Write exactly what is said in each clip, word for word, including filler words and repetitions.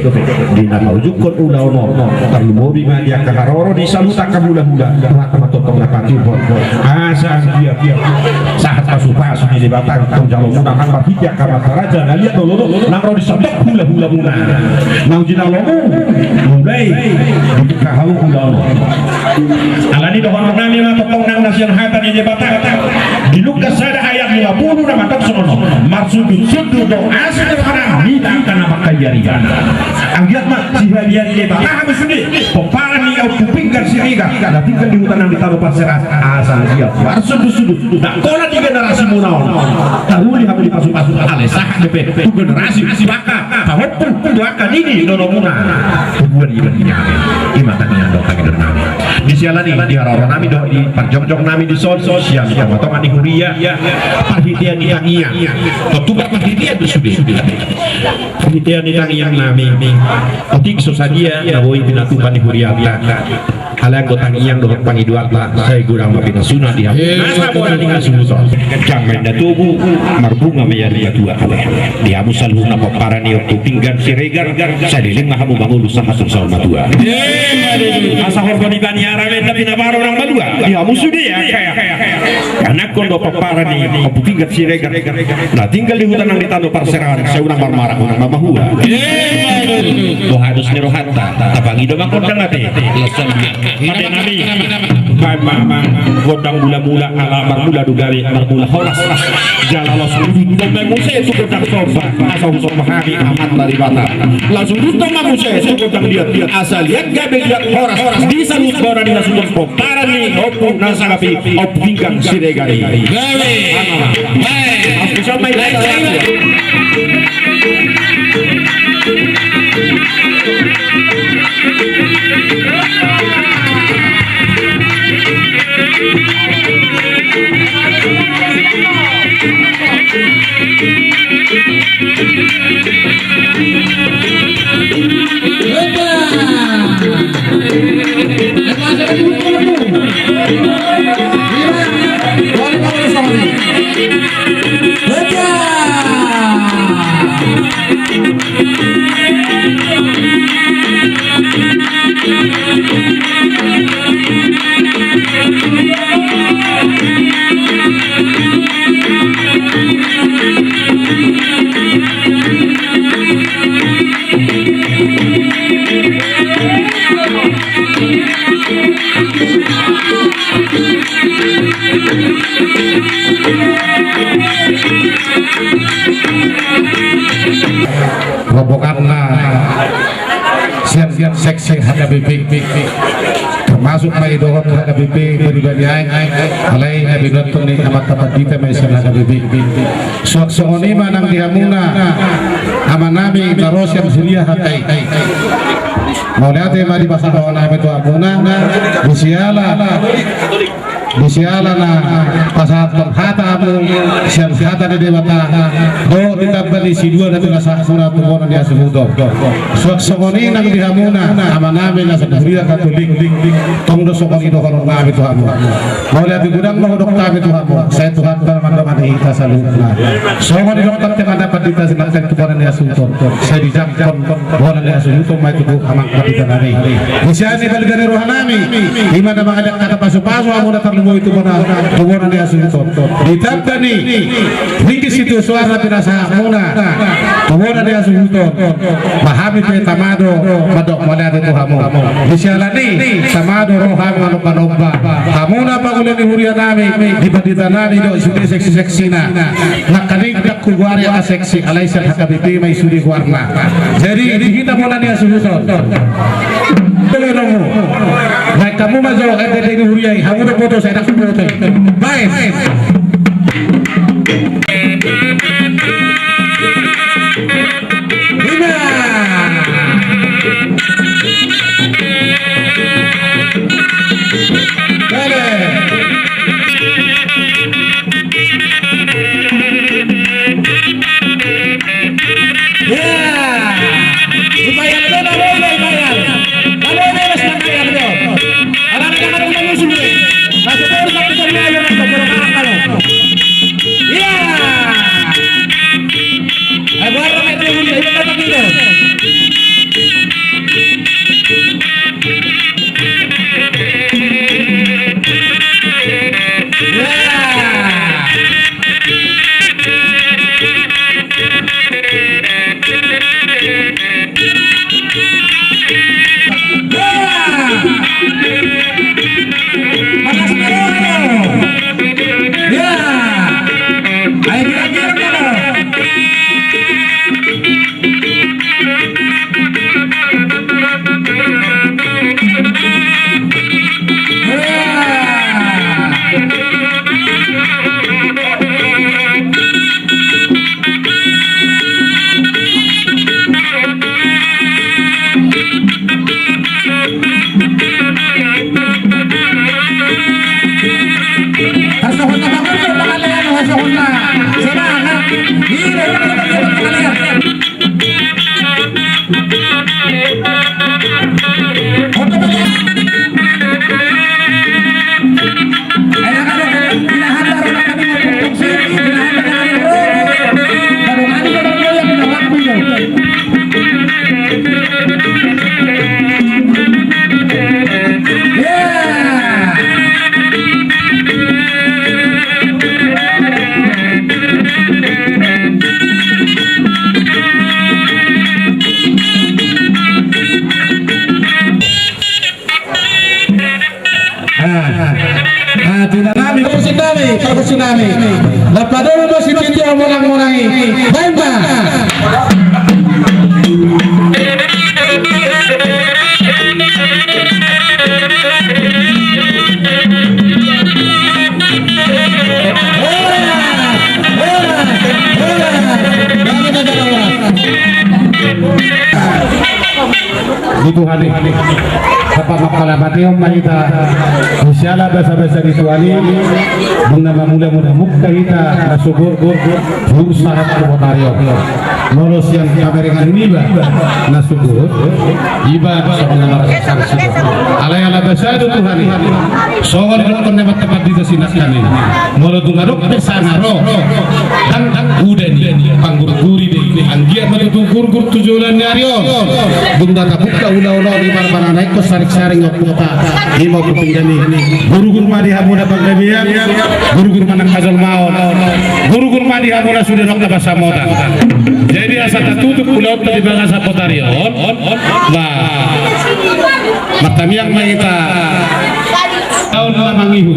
dope di na paujungkon ulaon on. Tarlumobi ma di angka haroro di saluhut angka hulahula, Tuhanta ma tongtong na patiuphon. Asa anggiat sahat pasupasu ni Debata tong jaloonmuna, nang marhite angka amanta raja na liat do, do, do, nang ro di sandok hulahulamuna. Naung jinalomu, mulai di hamu ulaon on. Alani dohononnami ma tongtong nang na sian hata ni Debata. Di Lukas sada ayat lima puluh na mandok songon on: Marsundutsundu do asi ni rohanami di angka na mangkariarian. Anggiat ma sihadiari Debata hamu sude pomparan ni Ompu Pinggan Siregar na tinggal di huta nang di tano parserahan, asa anggiat marsundutsundu, ndang holan di generasi muna on taruli hamu dipasupasu, alai sahat dope tu generasi, tu angka pahompu, tu angka nini nonomuna. Tubuan iba ni nami, i ma tangiang dohot pangidoannami. Di siala ni i, di haroronami dohot di parjongjongnami dison, sian di tongatonga ni huria, parhitean ni tangiang, tontu parhitean do sude. Parhitean ni tangiangnami, otik so sadia na boi pinatupa ni hurianta. Alai anggo tangiang dohot pangidoanta, sai godang ma pinasuna di hamu. Nasa bona ni hasuhuton. Jang ma inna togu, marbunga ma ia di matua. Di hamu saluhutna pomparan ni Ompu Pinggan Siregar, sai leleng ma hamu mangolu sahat tu saur matua. Asa horbo ni baniara ma inna pinabaru nang malua. Di hamu sude angka anakkon dohot pomparan ni Ompu Pinggan Siregar na tinggal di huta nang di tano parserahan, sai unang marmara, unang mamahua. Boha dos ni rohanta, tapangido ma gondang ate. Pande nami, baen ma gondang mulamula, ala marmula do gabe, marmula horas. Jala laos huduthon ma muse tu gondang somba, asa husomba hami Amanta Debata. Laos huduthon ma muse tu gondang liat, asa liat gabe liat horas. Di saluhut bona ni hasuhuton pomparan ni ompu na sangap i, Ompu Pinggan Siregar i. Gabe. Ama. Baik. Laos bisa main. Baik, baik. Rombonganna sian, sian seksi H K B P, termasuk ma i dohot H K B P Pariban i, alai na binoto ni amanta pandita ma i sian H K B P. Suang songon i ma nang di hamuna amanami na ro sian huria hata i. Mauliate ma di pasahaton nami tu hamuna, di siala, di siala na pasahathon hata hamu sian hata ni Debata, dohot ditamba ni sidua na pinasahat muna tu bona ni hasuhuton. Suang songon i nang di hamuna amanami na sahuria Katolik, tong do songon i dohonon nami tu hamu. Mauliate godang ma hudok hami tu hamu, sai Tuhanta ma mandongani hita saluhutna. Songon i dohot tante ma na pandita sinangkap tu bona ni hasuhuton, sai dijangkon bona ni hasuhuton ma i tu amang pandita nami. Di sian i balga ni roha nami, i ma na mangaliat hata pasupasu hamu na tarlumobi tu bona, tu bona ni hasuhuton. Ditamba ni ringgit sitio suara pinasahat muna tu bona ni hasuhuton, ba hami pe tama do mandok mauliate tu hamu. Di siala ni i tama do roha hami manomba-nomba. Hamu na pangula ni huria nami, di pandita nami dohot sude seksi-seksina. Nangkaning ndang hugoari angka seksi, alai sian H K B P ma i sude goarna. Jadi di hita bona ni hasuhuton. Tole romo. Baen hamu ma jo ende ni huria i, hamu do boto, sai ndang huboto. Baen. Ima. Tole. Ya. Dibayar do, na boi do dibayar. Na boi do, na boi do dibayar do. Ala na jangan kita musuh ni. Masuk terus satu kali aja, masuk terus, masuk terus. Ya. Ayo, gua ramai dulu, ini kata kita. Ah, ah, tina nami, parmusik nami, parmusik nami. Lapadomu ma sititi monang-monang i. Baen ma. Di Tuhan i. Sahat ma pangalamatehon ma hita. Di siala basa-basa ni Tuhan i, dung na mamula-mula mungka hita na sogor-gor, bursa hata tu botari on. Molo sian pamerengan niba na sogor, iba songon na marasa saksi. Alai ala basa do Tuhan i. Songon didokkon ni amanta pandita sinangkaning. Molo dung adong pe sanga ro, ndang, ndang udan i, panggurguri do i. Anggiat ma tutu gurgur tu joloan ni ari on. Dung na tabuka ulaon on, ima na mananaihon saring-saring ompunta, ima ompu pinggan i. Gurgur ma di hamu na panggabean, gurgur ma nang hajolmaon, gurgur ma di hamu na sude adong na pansamotan. Jadi asa tatutup ulaonta di bagasan botari on, ba, martangiang ma hita. Taon na mangihut.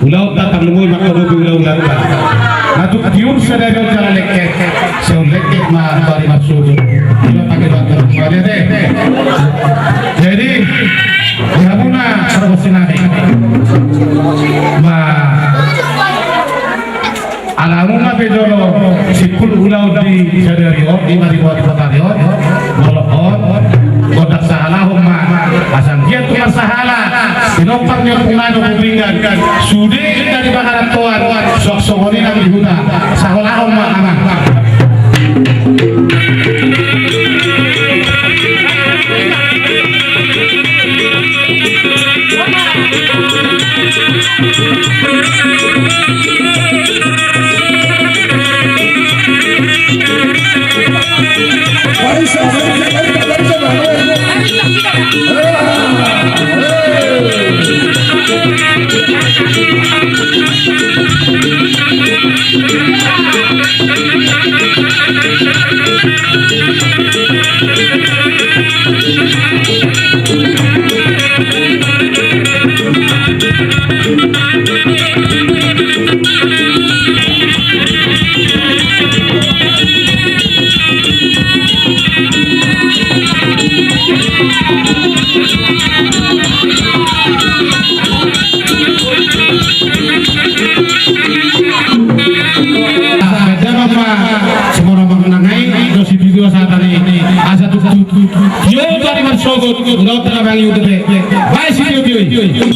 Ulaonta tarlumobi mangkadopi ulaonta. Na Tiur sadari on jala lengket, sai lengket ma tu ari marsogot. Ima pake bantuan Tuhan, ya, deh. Jadi, di hamuna pargonsi nami, ma, ala hamuna pe jolo simpul ulaon di sadari on, ima di botari on, bolok on, gondang sahalahon ma, asa anggiat tu marsahala, tinompar ni ompung nami Ompung Pinggan, sude dari Baharan Toan, suang songon i nang di huta, sahalahon ma, amang. Damang ma, semua orang mengenangai, dosi video saat ini, asa tu, tu, tu, tu, yo, tadi marsogot, udah tengah bangi udah deh, baik sih, yo, yo, yo.